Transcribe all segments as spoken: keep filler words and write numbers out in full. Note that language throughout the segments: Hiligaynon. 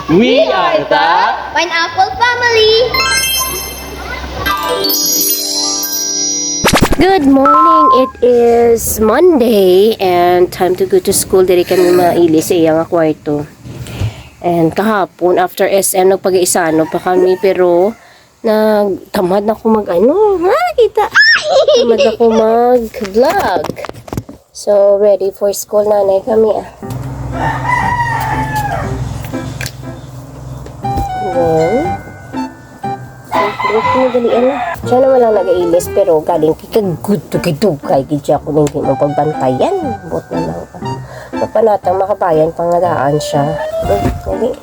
We are the Pineapple Family! Good morning! It is Monday and time to go to school. Diri kami maili sa iya nga kwarto. And kahapon, after S M, nagpag-isano pa kami, pero nagtamad na ako mag, ano, ah, kita. Tamad na ako mag-vlog. So, ready for school, nanay, kami, ah. Then, Wait, madalian na. Siya naman lang nag-ailis, pero galing kay kagud to kay dugay gid siya kung hindi mo pagbantayan. Buot na lang ka. Mapanatang makabayan pangadaan siya. Hmm, dali.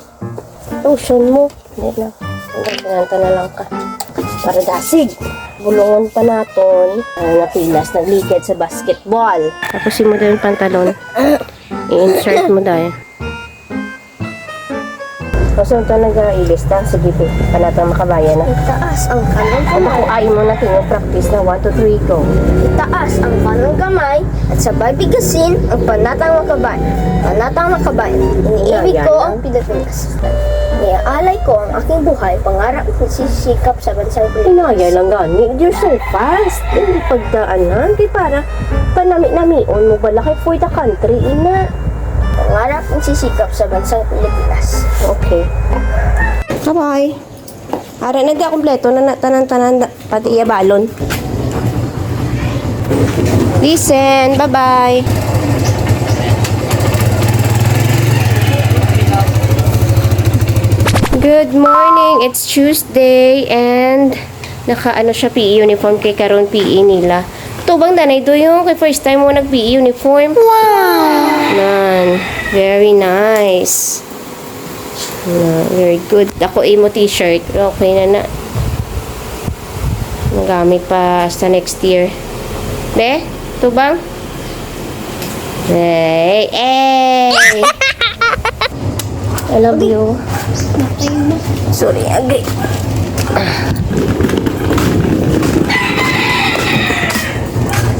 Lotion mo. Hindi na. Ang gagawin ka na lang ka. Para dasig. Bulungon pa naton. Ang napilas, naglikid sa basketball. Tapos imo daw yung pantalon. I-insert mo dahil. Gusto nito nag-ilis ta? Sige, be. Panatang makabayan na. Itaas ang kanang Ang kamay. Ako, ay mo na tingog, practice na. One, two, three, go. Itaas ang kanang kamay at sabay bigasin ang panatang makabay. Panatang makabay. Iniibig ko ang Pilipinas. Iniaalay ko ang aking buhay. Pangarap at sisikap sa bansang Pilipinas. Inaya lang gani. You're so fast. Hindi pagdaanan. Kay para panami-namion mo bala kay for the country, ina. Pangarap ang sisikap sa bansang Pilipinas. Okay. Bye-bye. Ara na di, kompleto na, na tanan-tanan da, pati iya balon. Listen, bye-bye. Good morning. It's Tuesday and naka-ano siya, P E uniform kay karon P E nila. Tubang danay doyo kay first time mo nag-P E uniform. Wow! Nan, very nice. Na, very good. Ako imo t-shirt. Okay na na. Magamit pa sa next year. Be, tubang? Hey, hey! I love you. Sorry, agay.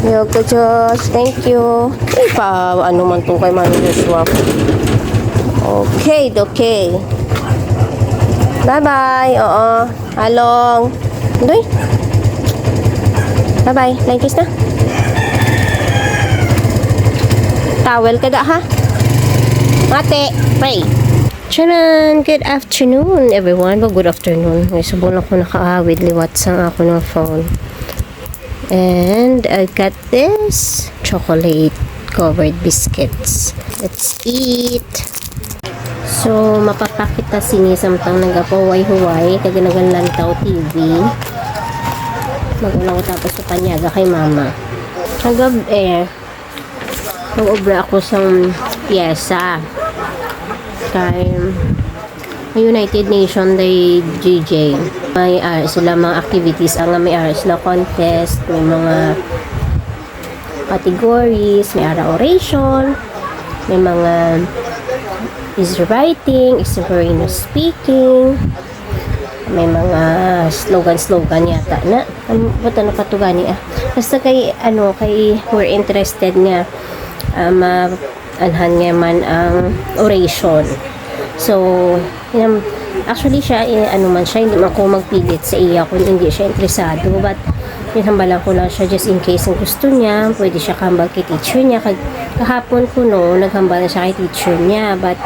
Yo, good Diyos. Thank you. Ipa, ano man to kay Mami Joshua. Okay, okay. Bye-bye. Oo. Along. Doy. Bye-bye. Like this na. Towel ka da, ha? Ate, pray. Charan! Good afternoon, everyone. Well, good afternoon. May subong ako nakaawid liwat sa ako ng phone. And I got this chocolate covered biscuits. Let's eat. So, mapapakita sini samtang nagapahuway-huway, kag nagalantaw T V. Magulang ko tapos sa panyaga kay mama. Kagab eh, mag-obra ako sa pyesa. Kay United Nation Day, G J. May ara sila mga activities, ang may ara sila contest, may mga categories, may ara oration, may mga easy writing, extemporaneous speaking, may mga slogan-slogan yata na. Ano ba ito nakatugani ah? Basta kay, ano, kay we're interested nga ah, ma-, anhan nga man ang oration. So, yun, actually siya, eh, ano man siya, hindi man ko magpilit sa iya kung hindi siya interesado. But, yun, hambalan ko lang siya just in case ang gusto niya, pwede siya kahambal kay teacher niya. Kag, kahapon ko, no, naghambal na siya kay teacher niya. But,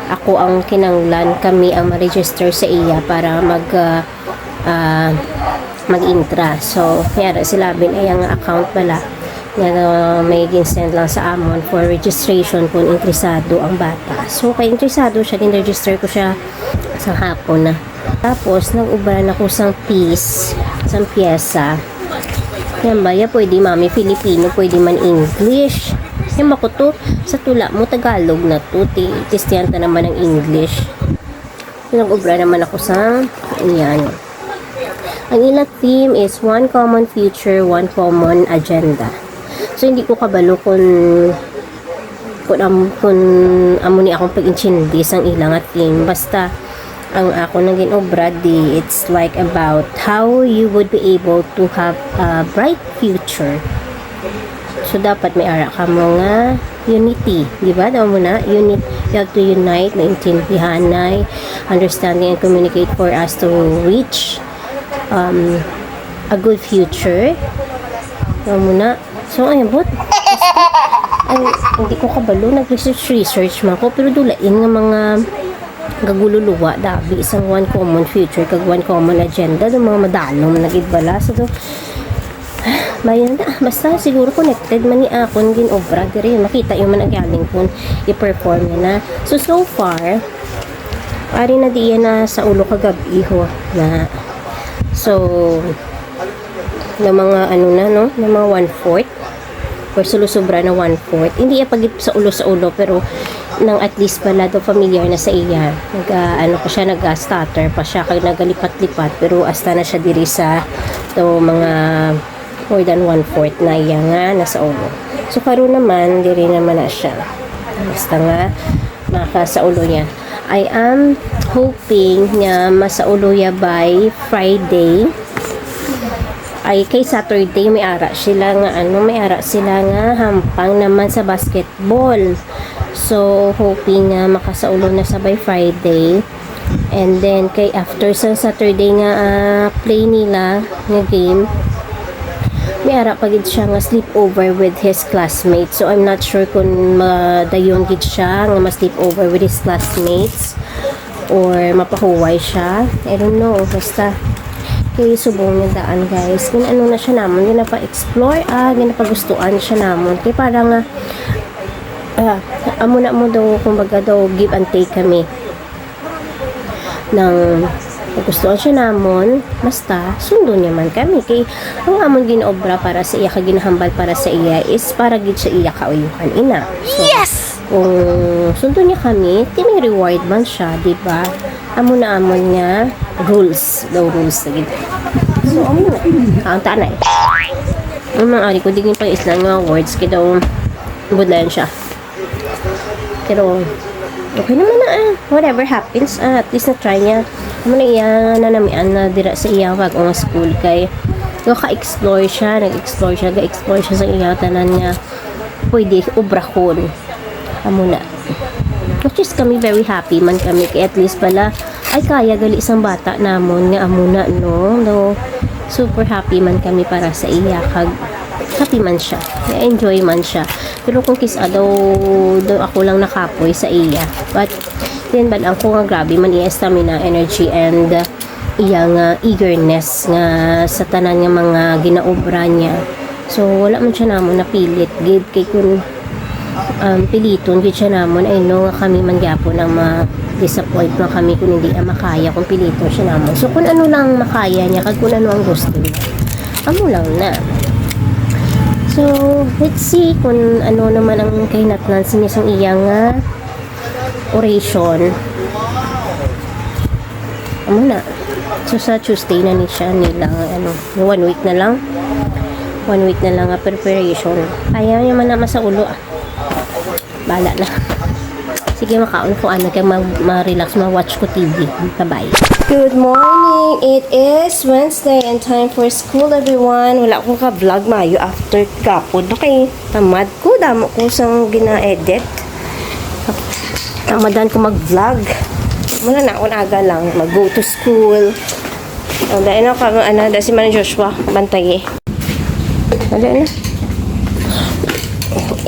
ako ang kinanglan, kami ang ma-register sa iya para mag, ah, ah, mag-intra. So, kaya na sila bin ay ang account bala nga may gin-send lang sa amon for registration kung interesado ang bata. So, kay interesado siya, gin-register ko siya sa hapon na. Tapos, nag-ubra na ko sang piece, sang pyesa. Yan ba? Ya, pwede, mami, Filipino, pwede man English. Yan ba ko to? Sa tula mo, Tagalog na to. Ti-, testihan ta naman ang English. Nag-ubra naman ako sa, yan. Ang ila theme is one common future, one common agenda. So, hindi ko kabalo kung, kung, am, kung amo ni akong pag-intindi sang ila nga theme. Basta, ang ako nang ginobra di, it's like about how you would be able to have a bright future. So, dapat may ara kamo nga unity, di ba? Daw mo na, unit, you have to unite, maintindihanay, understanding and communicate for us to reach, um, a good future. Daw mo na. So, ayun, but, ay, hindi ko kabalo, nag-research, research man ko, pero dulain nga mga gagululuwa, dabi, isang one common future, kag one common agenda, do mga madalom na gid bala. So, do, bayan na, basta siguro connected man ni akon gin-obra diri, makita yung man ang galing kun i-perform niya na. So, so far, ari na diya na sa ulo kagabi ho na. So, na mga ano na, no? Na mga one-fourth. Or sulusubra na one-fourth. Hindi iya pagit sa ulo sa ulo, pero nang at least pala do familiar na sa iya. Nag, ah, ano pa siya, nag-stutter pa siya, kag nagalipat-lipat, pero asta na siya diri sa to mga more than one-fourth na iya nga nasa ulo. So, karon naman, diri naman na siya. Basta nga, makasaulo niya. I am hoping nga masaulo ya by Friday. Ay, kay Saturday, may ara sila nga, ano, may ara sila nga hampang naman sa basketball. So, hoping nga makasaulo na sa by Friday. And then, kay after sa Saturday nga, ah, play nila, nga game, may ara pa gid siya nga sleepover with his classmates. So, I'm not sure kung madayon gid siya nga ma-sleepover with his classmates or mapahuway siya. I don't know. Basta, kay subong nga daan, guys. Kung ano na siya namon, ginapa-explore, ah, ginapagustuhan siya namon. Kay para nga, ah, amo na mo daw, kumbaga daw, give and take kami. Nang magustuhan siya namon, basta, sundo niya man kami. Kay, ang amon ginaobra para sa iya, kag ginahambal para sa iya, is para gid sa iya kauyuhan ina. So, Yes! kung sundo niya kami, tini-reward man siya, di ba? Amo na amon nga rules, daw rules na gid. So, amo na. Ang tanay. Ang mga ari ko, di gid pang islang nga words, kay daw, budlayan siya. Pero, okay naman na, ah. Whatever happens, ah, at least na-try niya. Amo na iya nanamian na dira sa iya bag-o nga school kay ga-explore siya, nag-explore siya, ga-explore siya sa iya tanan nga pwede obrahon. Amo na. Which is kami very happy man kami kay at least pala ay kaya gali sang bata namon nga amo na, no? No, super happy man kami para sa iya kag happy man siya. Enjoy man siya. Pero kung kis-a daw, daw ako lang nakapoy sa iya. But, yan ba, ang ko nga grabe man iya stamina, energy, and, uh, iya nga eagerness nga sa tanan nga mga ginaobra niya. So, wala man siya namo napilit gid kay kung, um, piliton gid siya namon, I know nga kami man gyapon ang ma-disappoint man kami kung hindi ang makaya kung piliton siya namon. So, kung ano lang makaya niya kag kung ano ang gusto niya, amo lang na. So, let's see kung ano naman ang kahinatnan sa niya sang iya nga oration. Amo na. So, sa Tuesday na ni siya nila, ano, one week na lang. One week na lang nga preparation. Ayaw niya man na masaulo, ah. Bala na. Sige, makaon ko, ano, kay ma-, ma-relax, ma-watch ko T V. Bye-bye. Good morning. It is Wednesday and time for school, everyone. Wala akong ka-vlog maayo after kapon. Okay, tamad ko. Damo ko sang gina-edit. Tamadan ko mag-vlog. Muna na, akong aga lang. Mag-go to school. Ang dahil na ka, ano, dahil si Manang Joshua, bantay eh. Ano na?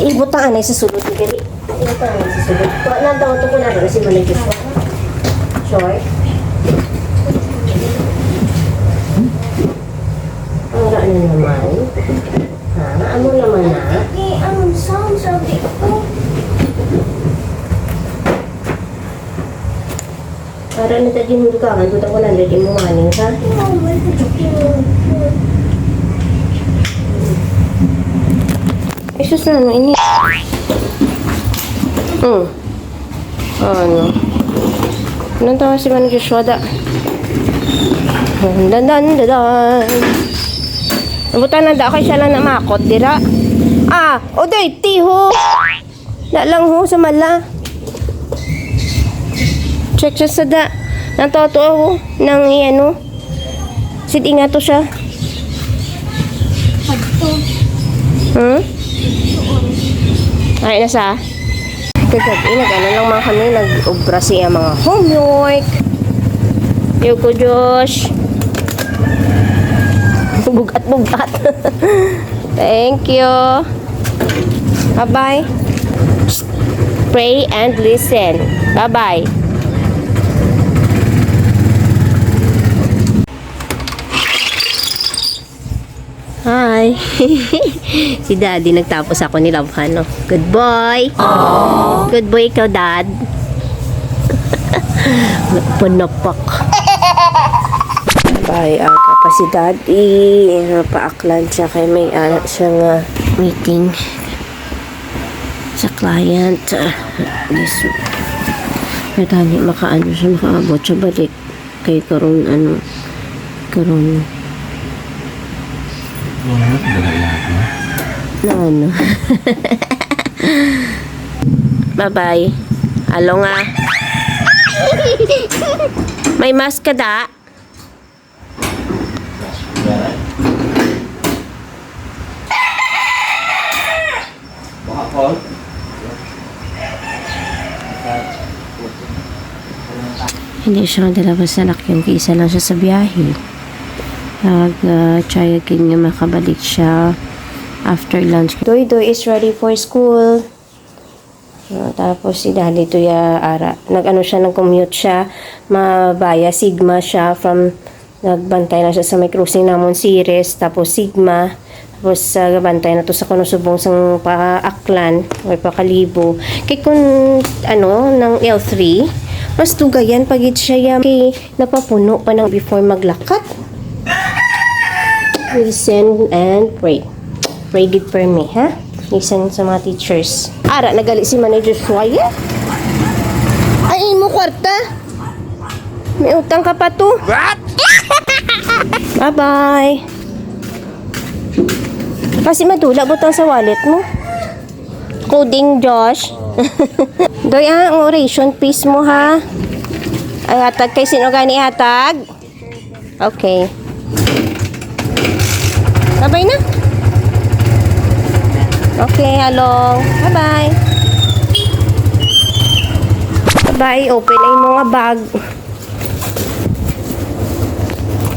Ibutang anay sa sulod ni Gary. Ibutang anay sa sulod. Kuha na daw ito ko na si Manang Joshua. Sure. Ang gaan naman. Ha? Amo naman na? Eh, ang sound sabi ko. Para na ta gindugangan, buta ko lang, ready mo maning ka. Jesus na, ano ini? Hmm. Ano? Nang tawa si Manang Joshua da. Dan, dan, dan, dan. Nabutan na da kay siya lang namakot, dira. Ah, oday, tiho. Da lang ho, sa mala. Check siya sa da. Nang tawa to, oh, nang iyan, oh. Sid inga to siya. Pagto. Hmm? Ay, nasa? Kagag-i, nag-ano lang man kami, nag-obra siya mga homework. Yoko, Josh. Bugat-bugat. Thank you. Bye-bye. Pray and listen. Bye-bye. Hi. Si Daddy nagtapos ako ni Labhan, no? Good boy. Good boy ikaw, Dad. Panapak. Bye, aga pa si Daddy. Paaklan siya kay may anak siya nga meeting sa client. Ah, this, natani, makaano siya, makaabot siya balik. Kay karon, ano, karon. Ano, dala yata? Na ano? Bye-bye. Alo nga. May mask ka, da? Hindi siya madala basta lakyan kay isa lang siya sa biyahe. Nag, ah, try again nga makabalik siya after lunch. Doy Doy is ready for school. Ah, tapos si Daddy to ya ara. Nag-ano siya, nag-commute siya. Mabaya Sigma siya from Nagbantay na siya sa may crossing namon, Ceres, tapos Sigma. Tapos, ah, bantay na to sa kuno subong sang pa-Aklan or pa-Kalibo. Kay kung, ano, nang L three, mas dugayan pa gid siya ya. Kay napapuno pa nang before maglakat. Listen and pray. Pray gid for me, ha? Listen sa mga teachers. Ara, nagali si Manoy Joshua, ya. Ay, imo kwarta. May utang ka pa to. What? Bye-bye. Kasi madula, butang sa wallet mo. Coding, Josh. Doy, ah, ang oration piece mo, ha? Ay, hatag kay sino gani hatag? Okay. Bye-bye na. Okay, Along. Bye-bye. Bye-bye. Open na yung mga bag.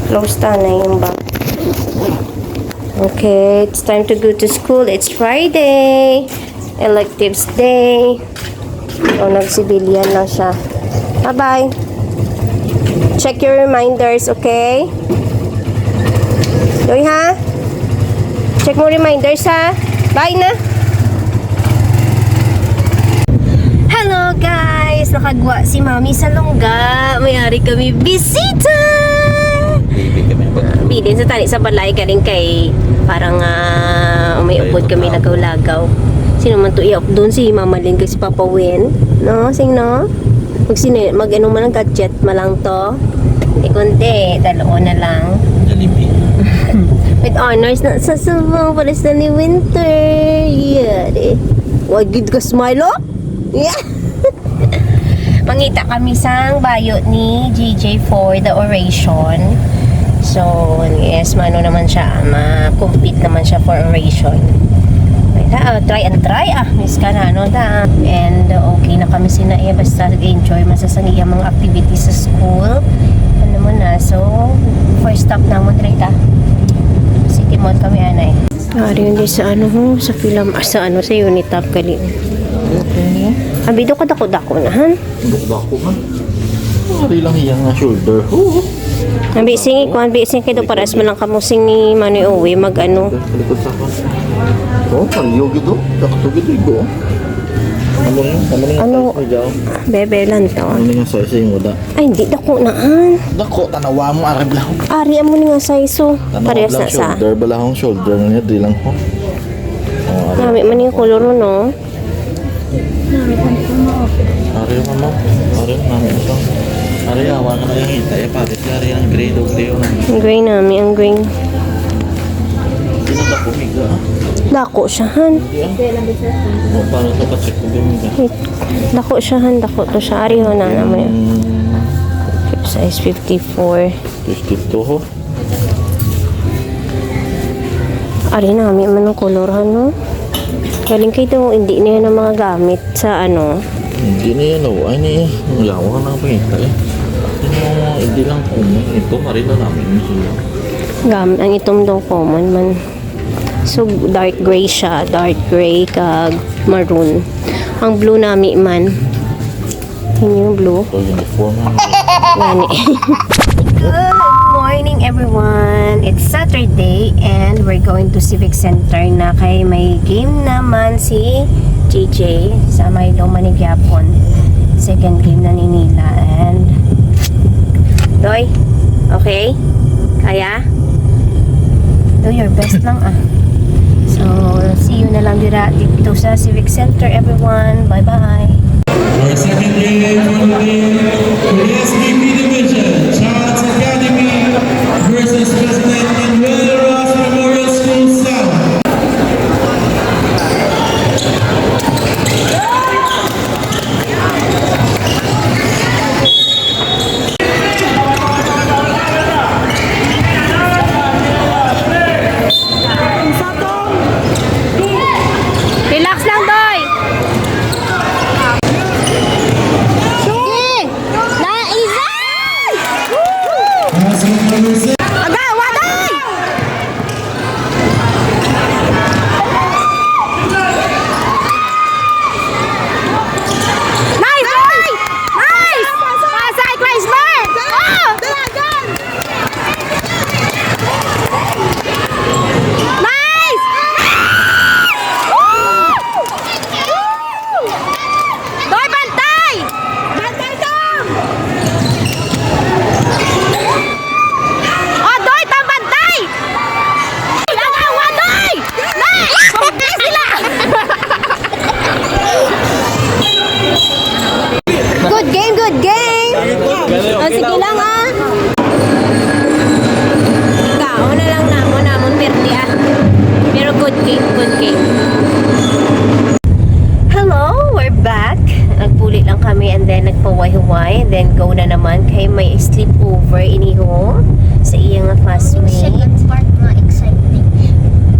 Close ta na yung bag. Okay, it's time to go to school. It's Friday. Electives day. O, nag-civilian lang siya. Bye-bye. Check your reminders, okay? Doy, ha? Check mo reminders, ha? Bye na. Hello, guys! Nakagwa si Mami sa lungga. May ari kami bisita! Bili kami ng pagkaon. Bilin sa tani sa balay, galing kay parang, ah, may upod kami lagaw-lagaw. Sino man to iop doon? Si Mama Lynn kay si Papa Wen? No? Sing, no? Mag sine-, mag ano man ang gadget, malang to? Di kundi, daloon na lang. Jollibee. With honors na sa subong, pares na ni Winter. Yeah, di. Wag gid ka smile, oh? Yeah. Mangita kami sang bayo ni J J for the oration. So, yes, mano naman siya, ma-compete naman siya for oration. Ay, ta, ah, try and try, ah, miss ka na, ano, ta. And, uh, okay na kami sina, eh, basta enjoy man sa, sa iyang mga activities sa school. Ano mo na, so, first stop namon, right, ah. City Mall kami, anay. Ari yun di sa ano, ho, sa film, ah, sa ano, sa Unitop gali. Abi do ka dako-dako na, han? Dako-dako man. Ari lang iya nga shoulder. Oo. Ang bising, ikuan, bising kay do pares man lang kamo sing ni Manoy Uwi, mag ano. Likod sa ako. Oh, pareho gid, oh. Sakto gid, igo. Ano yun? Ano yun? Ano? Size mo, Jao? Bebe lang to. Ano yung size mo, da? Ay, hindi, dako na, han. Dako, tanawa mo, ari, blah. Ari, amo ni nga size, oh. Tanawa, parehas blah, na sa shoulder, balahong shoulder na niya, di lang, oh. Oh, ari. Nami man yung color, no? Ari, ano? Ari, nami ito. Ari, awa ka na yung hintay, eh, pare. Ari, ang gray, do gray, oh, na. Ang gray nami, ang gray. Hindi na dako, miga, ah. Dako siya, han. Hindi, ah. Oh, paano ito? Pa-check ko, miga. Wait. Dako siya, han. Dako to siya. Ari, ho, na, na mo yun. Hmm. Size fifty-four. Fifty-two, ho. Ari na, may man ang color, han, no? Galing kay daw, hindi na yan ang mga gamit sa ano. Hindi na yan, oh. Ay, na yan. Ang yawa na ang pangita, eh. Ano, hindi lang common. Ito, marila namin yung sila. Gam, ang itom daw common man. So, dark gray siya. Dark gray kag maroon. Ang blue nami man. Yun yung blue. Ito, uniform na. Gani. Good morning, everyone. It's Saturday and we're going to Civic Center na kay may game naman si J J sa may Loma ni Gyapon. Second game na ni nila. And Doy, okay? Kaya? Do your best lang, ah. So, see you na lang dira dito sa Civic Center, everyone. Bye-bye. Our second game for the day, for the S B P division, Child's Academy versus President Manuel Roxas Memorial School South. Relax lang, Doy. Sige. Na, isa. Aga, waday! Nice! Nice! Pasay, Chrysler! Oh! Nice! Woo! Doy, bantay! Bantay, Tom! Oh, Doy, Tom, bantay! Langawan, Doy! Nice! Bantay sila! Good game, good game! Oh, sige lang, ah. Kaon na lang namon, namon pirti, ah. Pero good game, good game. Hello, we're back. Nagpuli lang kami and then nagpahuway-huway. Then go na naman kay may sleepover iniho sa iya nga classmate. Second part nga exciting.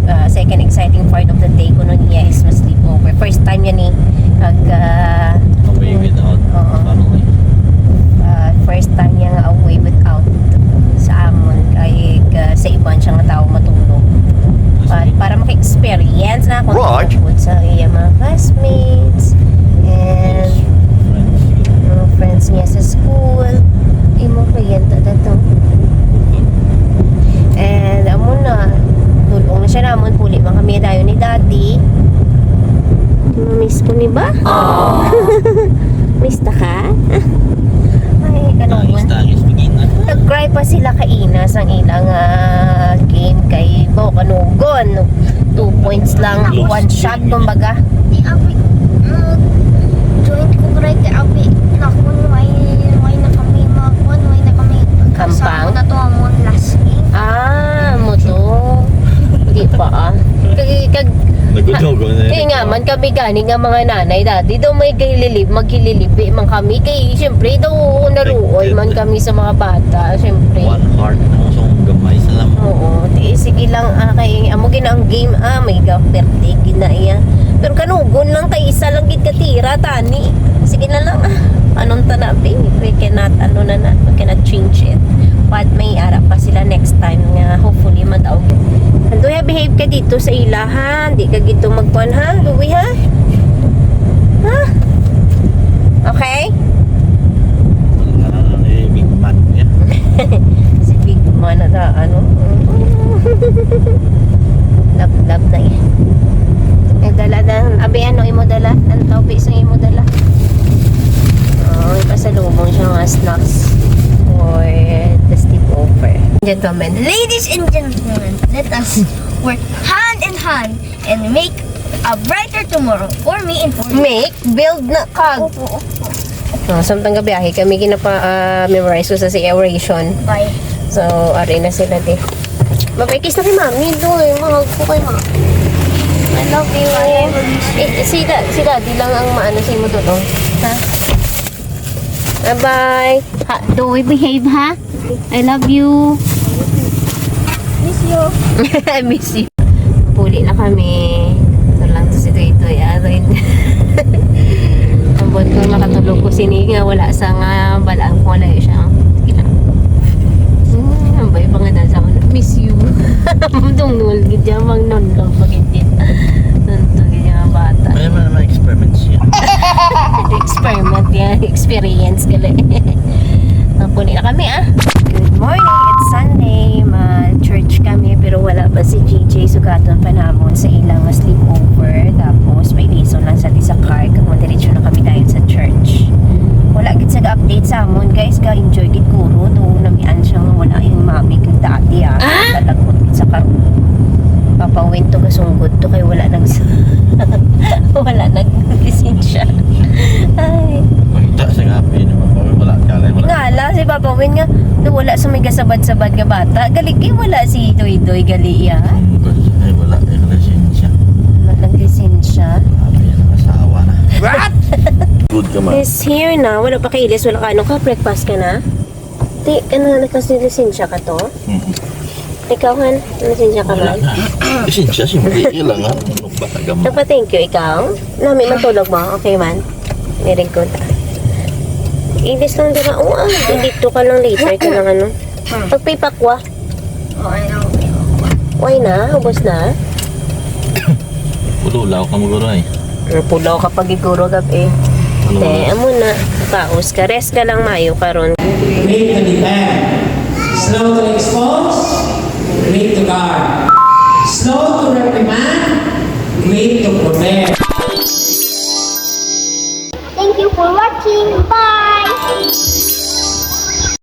Ah, second exciting part of the day kuno niya is mas sleepover. First time yan eh. Pag, ah, Away without Oo. family. Ah, first time niya nga away without sa amon kay, ah, sa iban siya nga tawo matulog. But para maka-experience na ako Right. tungkol sa iya mga classmates and Friends. mga friends niya sa school. Imo kliyente na to. And amo na, tulong na siya namon, puli man kami dayon ni Daddy. Miss ko ni ba? Miss ta ka? Ay, kanungon. Tangis, tangis, mag-ingat. Nag-cry pa sila kaina sang ilang, ah, game kay Bo Kanugon. Two points lang, Close one shot, game. Kumbaga. Di abi, mag-join ko, cry kay abi. Naku, why, why na kami mag-, why na kami Kampang? Kasama na to, amon last game. Ah, mo to. Di pa, ah. Kag, kag, Nagkudogo na eh, yun. Nga man kami gani nga mga nanay, Daddy, daw may gahililib-, maghililibi man kami. Kay, siyempre, daw naruoy man Affected. Kami sa mga bata, siyempre. One heart na sa gamay sa lang. Oo, di, sige lang, ah, kay amo gid ang game, ah, may ga-, perte gid na iya. Pero kanugon lang kay isa lang gid ka tira, tani. Sige na lang, ah. Anong tanabi? We cannot, ano na na, we cannot change it. But may ara pa sila next time nga hopefully madaog. Andoy, behave ka dito sa ilahan. Di ka dito magkuan, ha? Luwi, ha? Ha? Okay? Ano na ni Big Man, yeah. Si Big Man na ta, ano? Love, love na yan. Nagdala na. Abi, ano imo dala? Ang topic sa imo dala? Oh, pasalubong siya nga snacks for the sleepover. Gentlemen, ladies and gentlemen, let us work hand in hand and make a brighter tomorrow for me and for you. Make, build na kag. Opo, opo. Oh, samtang gabiyahe kami, ginapa, ah, memorize ko sa si oration. Bye. So, ari na sila, di. Mabay, kiss na kay Mami, Doy. Mahal ko kay Mami. I love you. Bye, I will miss you. Eh, si da-, si Daddy lang ang maano sa imo, Dodo. Ha? Bye-bye. Ha, Doy, behave, ha? I love you. Miss you. I miss you. Puli na kami. Ito lang to si Doy. Ay, aroy. Ambot ko makatulog ko sini nga wala sa nga balaan ko wala siya. Hmm, ang bay pa nga dahil sa mga, "Miss you." Tungol gid yan, mang non love magigit. Tungol gid yan, mga bata. May mga, mga experiments yan. Experiment yan, experience gali. Ang puli na kami, ah. Good morning, it's Sunday. Ma-church kami, pero wala pa si G J. Sugaton pa namon sa ilang sleepover. Tapos, may lesson lang sa sa car. Kag madiretso na kami dayon sa church. Wala gid sa ga-update sa amon, guys. Ga-enjoy gid guro. Do namian siya nga wala yung mami kag daddy, ah. Ah? Talagot gid sa karon. Papa Win to, kasunggod to kay wala nag wala nag lisensya. Ay. Pagta sa gabi naman, wala ka lang, wala. Ngala si Papa Win nga, no, wala sa may gasabad-sabad nga bata. Gali kay wala si Doy Doy, gali, ya. Ay, wala yung lisensya. Wala nag lisensya. Grabe yan ang asawa na. What? Good ka, ma. Is here na. Wala pa kailis, wala ka. Ano ka? Breakfast ka na? Ti, ano, nagkasi lisensya ka to? Mm-mm. Ikaw, Han? Lisensya ka ba? Wala na. Lisensya, siyempre, kailangan. Ano ba, agam? Nagpa-thank you ikaw? Nami, matulog mo? Okay man? Very good. Ilis lang dira. Oh, ah, dito ka lang later ka lang, ano. Pagpipakwa. Oh, I know. Why na? Ubos na? Pululaw ka, maguro, ay. Ang pulaw ka pag iguro gab, eh. Ano? Te, amo na. Paus ka. Rest ka lang mayo karon. Quick to defend. Slow to expose. Quick to guard. Slow to reprimand. Quick to protect. Thank you for watching. Bye!